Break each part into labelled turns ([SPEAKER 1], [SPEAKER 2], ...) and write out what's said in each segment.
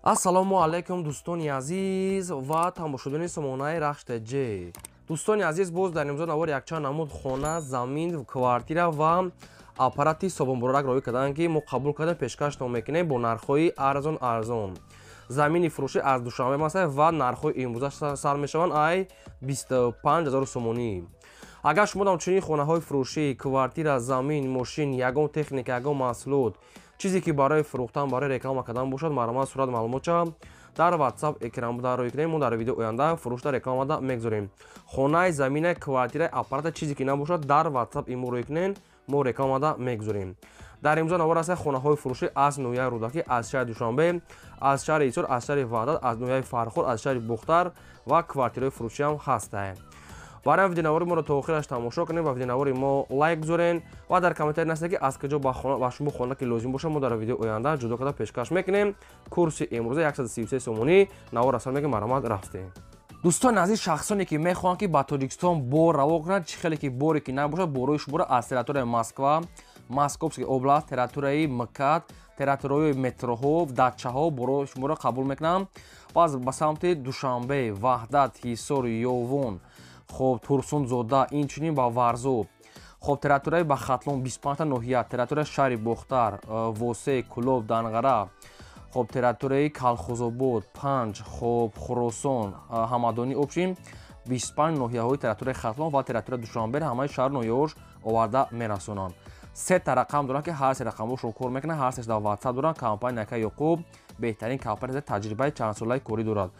[SPEAKER 1] Ассалому алайкум, дӯстони азиз ва тамошобинони сомонаи Рахш ТЖ. Дӯстони азиз, боз дар имрӯза навор якчанд намуд хона, замин, квартира ва аппарати собунбурорак роӣ карданд, ки мо қабул кардем, пешкаштон мекунем бо нархҳои арзон арзон. Замини фурӯшӣ аз Душанбе масай ва нархҳои имрӯза сар мешаванд ай 25 0 сомонӣ. Агар шумо дар чунин хонаҳои фурӯшӣ, квартира, замин, мошин, ягон техника, ягон маҳсулот, чизе ки барои фурӯхтан, барои реклама кардан бошад, марҳамат, сурат, маълумотча дар WhatsApp экран буда роӣ кунем. Мо дар видео оянда фурӯшда, рекламада мегузорем. Хонаи, замина, квартира, аппарата, чизе ки набошад, дар WhatsApp имо роӣ кунем, мо рекламада мегузорем. Дар имрӯза навор аст хонаҳои фурӯшӣ аз ноҳияи Рӯдакӣ, аз шаҳри Душанбе, аз шаҳри Ҳисор, аз шаҳри Ваҳдат, аз ноҳияи Фархор, аз шаҳри Бухтар ва квартираҳои фурӯшиам ҳастанд. Барои видеонавори моро то охираш тамошо кунем ва видеонавори мо лайк гузорен ва дар комментарий нависед, ки аз куҷо ба шумо хона ки лозим бошад, мо дар видео оянда ҷудо карда пешкаш мекунем. Курси имрӯза 133 сомонӣ. Навор асар мекунем, марҳамат, рафтем. Дӯстони азиз, шахсоне ки мехоҳанд, ки ба Тоҷикистон бор раво кунанд, чӣ хеле ки боре ки набошад, борҳои шуморо аз территорияи Москва, Московский область, территорияи МКАД, территорияи метроҳо, дачаҳо борҳои шуморо қабул мекунанд. Баъз ба самти Душанбе, Ваҳдат, Ҳисор, Ёвон, хоб, Турсунзода, инчунин ба Варзоб, хоб, территорияи ба Хатлон, 25 ноҳия, территорияи шаҳри Бохтар, Восе, Кулоб, Данғара, хоб, территорияи Калхозобод, Панҷ, хоб, Хуросон, Ҳамадонӣ, общем, 25 ноҳияҳои территорияи Хатлон ва территорияи Душанбе, ҳамаи шаҳр ноҳияҳош оварда мерасонанд. Сета рақам доранд, ки ҳар се рақамҳошон кор мекунанд, ҳар сеш дар WhatsApp доранд. Компания Ака Ёқуб беҳтарин компания, таҷрибаи чандсолаи корӣ дорад.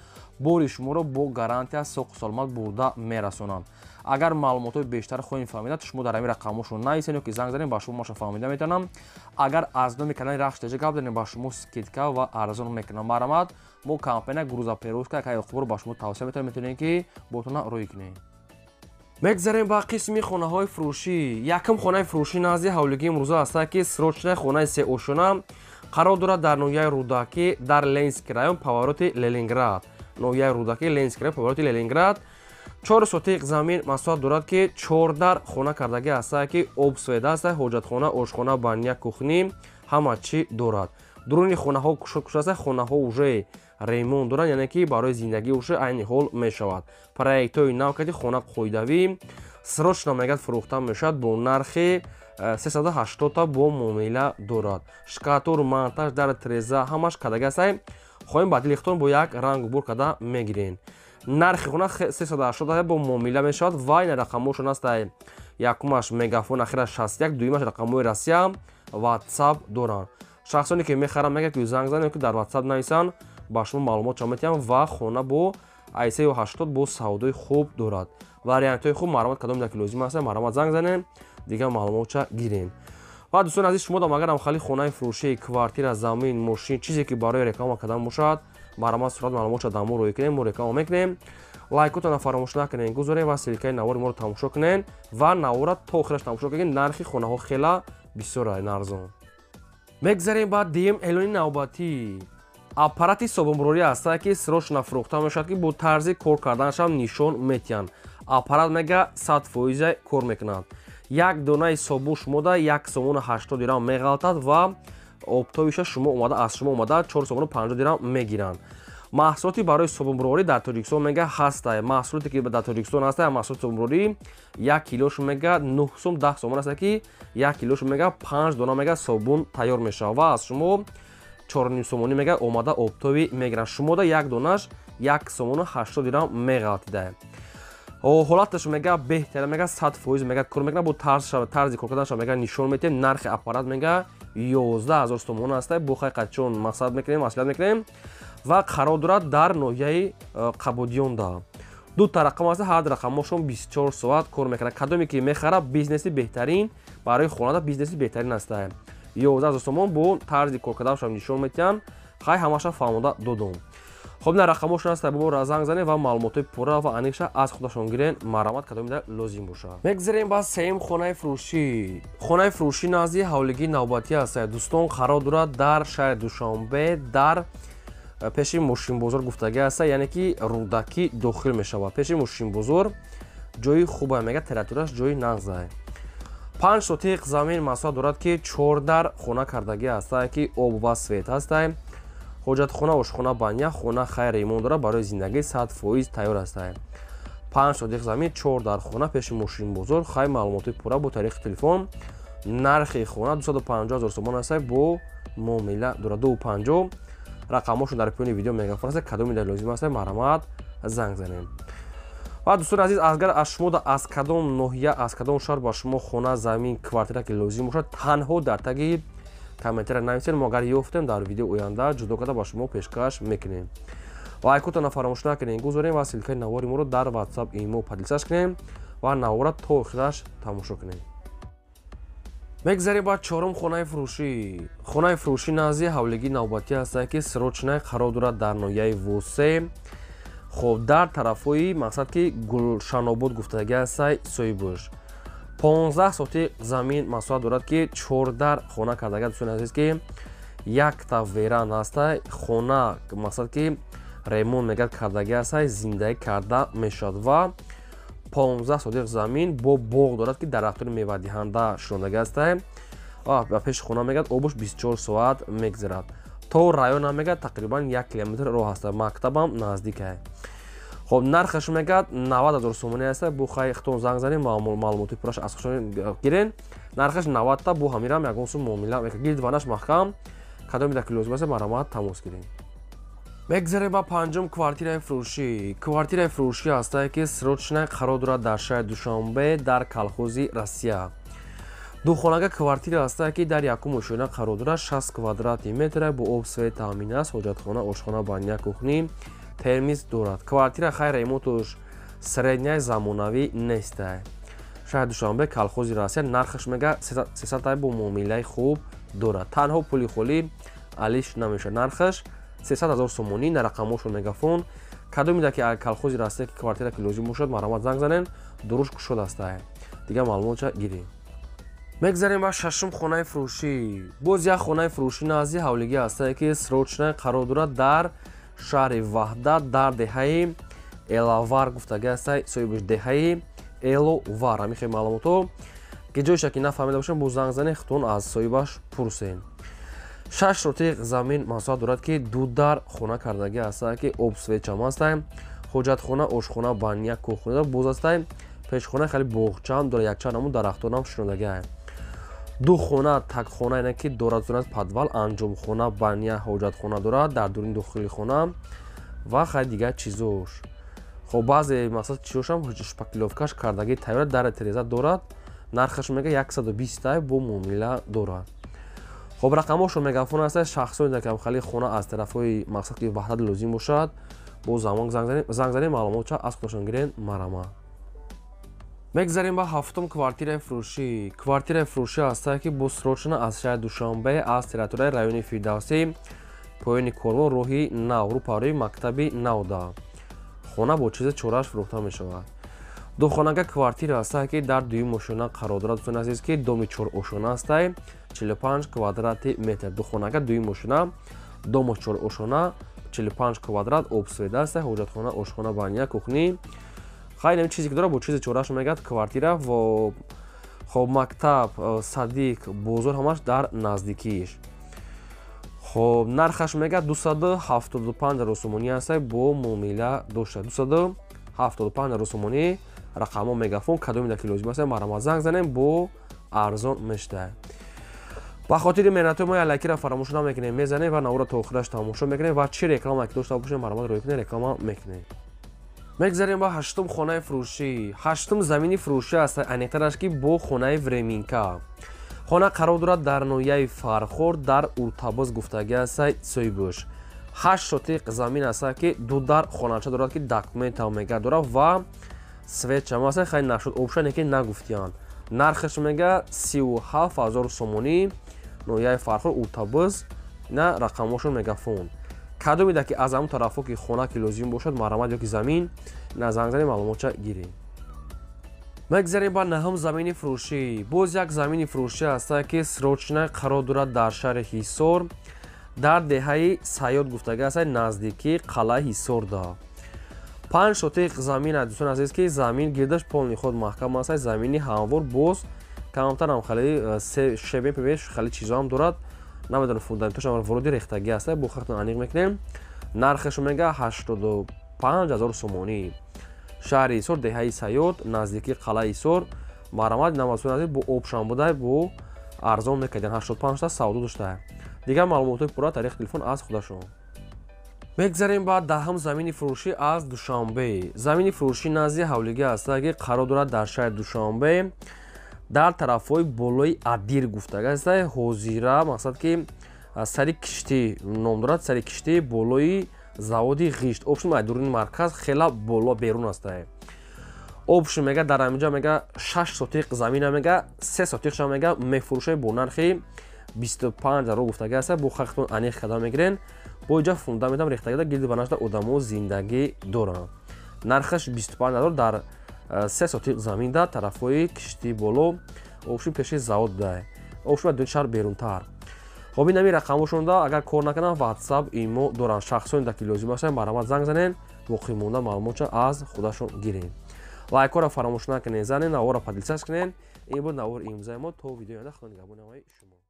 [SPEAKER 1] Бори шуморо бо гарантия соқу саломат бурда мерасонанд. Агар маълумотҳои бештар хоҳем фаҳмида, шумо дар ҳамин рақамҳошон нависед ё ки занг занед, ба шумо маша фаҳмида метавонам. Агар аз номи канали Рахш ТЖ гап занем, ба шумо скидка ва арзон мекунам. Марҳамат, мо компания грузоперевозка Ака Ёқубро ба шумо тавсия метавонем, метавонем ки ботона рӯй кунем. Мегзарем ба қисми хонаҳои фурӯшӣ. Якум хонаи фурӯшӣ назди ҳавлигии имрӯза ҳастад, ки срочная хонаи сеошона қарор дорад дар ноҳияи Рӯдакӣ, дар Ленинский район, повороти Ленинград. Ноҳияи Рӯдакӣ, Ленинский район, повороти Ленинград. 4 сотиқ замин масоҳат дорад, ки чордар хона кардагӣ ҳастад, ки об, свет ҳастад, ҳоҷатхона, ошхона, баня, кухня, ҳама чӣ дорад. Дуруни хонаҳо кушод кушод ҳастад. Хонаҳо уже ремонт доранд, яъне ки барои зиндагӣ уже айни ҳол мешавад. Проектҳои нав кади хона қоидавӣ, срочно мегӯяд, фурӯхта мешавад бо нархи 380, бо муомила дорад. Штукатур, монтаж, дар, треза ҳамаш кардагӣ ҳастад. Хоҳем, ба дили худтон бо як рангу бур карда мегирен. Нархи хона 380 бо муомила мешавад ва ин рақамҳошон ҳастад: якумаш Мегафон, ахираш 61, дуюмаш рақамҳои Россия, WhatsApp доранд. Шахсоне ки мехаранд, мегӯяд, ки занг занед, ки дар WhatsApp нависанд, ба шумо маълумот метиҳам. Ва хона бо айсаю 80 бо савдои хуб дорад, вариантҳои хуб. Марҳамат, кадоме ки лозим аст, марҳамат, занг занем, дигар маълумотча гирем. Ва дӯстони азиз, шумо дам агарам хали хонаи фурӯшӣ, квартира, замин, мошин, чизе ки барои реклама кардан бошад, марҳамат, сурат, маълумотча дар мо рӯй кунем, мо реклама мекунем. Лайкотона фаромӯш накунем, гузорем ва ссылкаи навори моро тамошо кунем ва навора то охираш тамошо кунем. Нархи хонаҳо хела бисёр арзон. Мегзарем ба дуюм эълони навбатӣ. Аппарати собунбурорӣ ҳастад, ки срочно фурӯхта мешавад, ки бо тарзи кор карданашам нишон метиҳанд. Аппарат мега 100 фоиза кор мекунад. Як донаи собун шумода 1 сомону 80 дирам меғалтад ва оптовиша шумо омада, аз шумо омада 4 сомону 50 дирам мегиранд. Маҳсулоти барои собунбурорӣ дар Тоҷикистон мега ҳаста. Маҳсулоте ки дар Тоҷикистон ҳаста, маҳсулоти собунбурорӣ як килош мега 9 сом, 10 сомон аста, ки як килош мега панҷ дона мега собун тайёр мешавад ва аз шумо 4,5 сомонӣ мега омада оптовый мегиранд. Шумода як донаш 1 сомону 80 дирам меғалтида. Ҳолаташ мега беҳтара, мега 100% мега кор мекунад. Бо тарзи кор карданаша мега нишон метиҳем. Нархи аппарат мега 11 000 сомон аста, бо хайқатчон мақсад мекунем, маслиҳат мекунем ва қарор дорад дар ноҳияи Қабодиёнда. Дута рақам аст, ҳар рақамҳошон 24 соат кор мекунад. Кадоме ки мехарад, бизнеси беҳтарин барои хонада, бизнеси беҳтарин аста. 11 000 сомон, бо тарзи кор карданашам нишон метиҳанд. Хай, ҳамаша фаҳмода додум. Хоб, на рақамҳошон аст, бо занг занед ва маълумотҳои пурра ва аниқша аз худашон гирен. Марҳамат, кадомида лозим бошад. Мегзарем ба сеюм хонаи фурӯшӣ. Хонаи фурӯшӣ назди ҳавлигии навбатӣ аст, дӯстон, қарор дорад дар шаҳри Душанбе, дар пеши мошинбозор гуфтагӣ аста, яъне ки Рӯдакӣ дохил мешавад. Пеши мошинбозор ҷои хуба, мега территорияш ҷои нағза. 5 сотиқ замин масоҳат дорад, ки чордар хона кардагӣ ҳастанд, ки об ва свет ҳастанд. Ҳоҷатхона, ошхона, баня, хона хайр ремонт дорад, барои зиндагӣ 100% тайёр аст. 5 сотих замин, 4 дар хона пеши мошинбозор. Хай маълумоти пурра бо тариқи телефон. Нархи хона 250 000 сомон аст, бо муомила дорад 250. Рақамҳошон дар поёни видео мегафон аст. Кадоми дар лозим аст, марҳамат занг занем. Ва дӯстони азиз, агар аз шумо аз кадом ноҳия, аз кадом шаҳр ба шумо хона, замин, квартира ки лозим бошад, танҳо дар таги комментария нависед. Мо агар ёфтем, дар видео оянда ҷудо карда ба шумо пешкаш мекунем. Лайкотона фаромӯш накунем, гузорем ва ссылкаи навори моро дар WhatsApp, имо поделиться кунем ва навора то охираш тамошо кунем. Мегзарем ба чорум хонаи фурӯшӣ. Хонаи фурӯшӣ назди ҳавлигии навбатӣ ҳастад, ки срочно қарор дорад дар ноҳияи Восе. Хоб, дар тарафҳои мақсад ки Гулшанобод гуфтагӣ ҳастай соҳибуш. 15 сотих замин масоҳат дорад, ки 4 дар хона кардага. Дӯстони азиз, ки якта веран ҳастай. Хона мақсад ки ремонт мегар кардагӣ ҳастай, зиндагӣ карда мешавад ва 15 сотих замин бо боғ дорад, ки дарахтони мевадиҳанда шинондагӣ ҳастай. Ва пеши хона мегӯяд обуш 24 соат мегзарад. То районам мегӯяд тақрибан 1 километр роҳ аст, мактабам наздик. Хоб, нархаш мегӯяд 90 000 сомонӣ аст. Бу хай хитон занг занем, маълумоти пурраш аз худшон гирен. Нархаш 90 та, бу ҳамирам ягон сум муомила мекунад. Гирдванаш маҳкам. Кадоми дар ки лозим аст, марҳамат тамос гирем. Мегзарем ба панҷум квартираи фурӯшӣ. Квартираи фурӯшӣ ҳастае, ки срочно қарор дорад дар шаҳри Душанбе, дар колхози Россия. Духонага квартира ҳастае, ки дар якум ошёна қарор дорад, 60 квадрати метр, бо об, свет таъмин аст, ҳоҷатхона, ошхона, баня, кухни, термиз дорад. Квартира хайр ремонтуш средняй, замонавӣ нестай. Шаҳри Душанбе, колхози Россия, нархаш мега 300 тай, бо муомилаи хуб дорад. Танҳо пули холӣ алиш намешавад. Нархаш 300 000 сомонӣ, на рақамҳошон мегафон. Кадоме ки колхози Россия ки квартира ки лозим бошад, марҳамат занг занен, дуруш кушод ҳастай. Дигар маълумотча гирем. Мегзарем ба шашум хонаи фурӯшӣ. Боз як хонаи фурӯшӣ назди ҳавлигӣ ҳастае, ки срочно қарор дорад дар шаҳри Ваҳдат, дар деҳаи Элавар гуфтагӣ ҳастай соҳибаш, деҳаи Эловар. Ҳамин хел маълумотҳо ки ҷойша ки нафаҳмида бошем, бо занг занен, худтон аз соҳибаш пурсен. 6 сотих замин масоҳат дорад, ки ду дар хона кардагӣ ҳастае, ки об, свет чам ҳастай, ҳоҷатхона, ошхона, баня, кухня боз ҳастай. Пешхона хеле боғчаам дорад, якчанд намуд дарахтонам шинондагӣ. Ду хона такхона ина ки дорад зонат подвал, анҷомхона, баня, ҳоҷатхона дорад дар дуруни дохили хона ва хай дигар чизош. Хоб, баъзе мақсад чизошам шпаклёвкаш кардагӣ тайёр, дар тереза дорад. Нархаш мега 120 тай, бо муомила дорад. Хоб, рақамҳошон мегафон аст. Шахсоне ки хали хона аз тарафҳои мақсад ки Ваҳдат лозим бошад, бо замон занг занем, маълумотча аз худашон гирен, марҳамат. Мегзарем ба ҳафтум квартираи фурӯшӣ. Квартираи фурӯшӣ ҳастае, ки бо срочно аз шаҳри Душанбе, аз территорияи райони Фирдавсӣ, поёни корвон, роҳи нав, рӯпарӯи мактаби навда. Хона бо чизи чораш фурӯхта мешавад. Духонага квартира ҳастае, ки дар дуюм ошёна қарор дорад. Дӯстони азиз, ки доми чорошёна ҳастай, 45 квадрати метр. Духонага дуюм ошёна, домо чорошёна, 45 квадрат, об, свет ҳастай, ҳоҷатхона, ошхона, баня, кухни. Хайр, ин чизе ки дорад, бо чизи чораш мегӯяд квартира ва хоб мактаб, садик, бозор ҳамаш дар наздикииш. Хоб, нархаш мегӯяд 275 000 сомонӣ ҳастай, бо муомила дошта. 275 000 сомонӣ, рақамҳо мегафон. Кадоме ки лозим аст, марҳамат занг занем, бо арзон мешавад. Ба хотири меҳнатҳои мо лайкира фаромӯш намекунем, мезанем ва навора то охираш тамошо мекунем ва чӣ реклама ки дошта бошем, марҳамат рӯй кунем, реклама мекунем. Мегзарем ба ҳаштум хонаи фурӯшӣ. Ҳаштум замини фурӯшӣ аст, аниқтараш ки бо хонаи временка. Хона қарор дорад дар ноҳияи Фархор, дар Уртабоз гуфтагӣ ҳастай соҳибуш. 8 сотих замин аст, ки ду дар хонача дорад, ки документам мега дорад ва свет чам аст. Хай нашуд обша неки нагуфтиянд. Нархаш мега 37 000 сомонӣ, ноҳияи Фархор, Уртабоз, на рақамҳошон мегафон. Кадоме ки аз ҳамон тарафҳо ки хона ки лозим бошад, марҳамат, ё ки замин, на занг занем, маълумотча гирем. Мегзарем ба наҳум замини фурӯшӣ. Боз як замини фурӯшӣ ҳастае, ки срочно қарор дорад дар шаҳри Ҳисор, дар деҳаи Сайёд гуфтагӣ ҳастае, наздикии қалъаи Ҳисорда. 5 сотих замин аст, дӯстони азиз, ки замин гирдаш полный худ маҳкам аст, замини ҳамвор, боз камтарам хеле шебе пебе хеле чизоам дорад. Намедонам, фундаментошам вроде рехтагӣ аста, бо хахтон аниқ мекунем. Нархашо мега 85 000 сомонӣ. Шаҳри Ҳисор, деҳаи Саёд, наздикии қалъаи Ҳисор. Марҳамат, намазони азиз, бо обшам буда, бо арзон мекардем. 85 та савдо дошта. Дигар маълумотҳои пурра тариқи телефон аз худашон. Мегзарем ба даҳам замини фурӯшӣ аз Душанбе. Замини фурӯшӣ назди ҳавлигӣ аста, ки қарор дорад дар шаҳри Душанбе, дар тарафҳои болои Адир гуфтага аста. Ҳозира мақсад ки сари киштӣ ном дорад, сари киштӣ, болои заводи ғишт. Общем, айдуруни марказ хела боло берун аста. Общем, мега, дар ҳаминҷа мега 6 сотиқ замина, мега 3 сотиқша мега мефурӯшад бо нархи 25 000 гуфтага аста. Бо хахтон аниқ карда мегирен. Бо иҷа фундаментам рехтагида, гирди банашда одамо зиндагӣ доранд. Нархаш 25 000, дар 3 сотиқ замин, да тарафҳои киштии боло, общем, пеши завод буда, общем, ду шаҳр берунтар. Хоб, ин ҳами рақамошонда, агар кор накунам, WhatsApp, имо доранд. Шахсоне да ки лозим бошанд, марҳамат, занг занен, боқимонда маълумотша аз худашон гирем. Лайкҳоро фаромӯш накунед, занен, наворро поделиться кунед. Ин буд навори имрӯзаи мо. То видеои оянда, худо нигаҳбони ҳамаи шумо.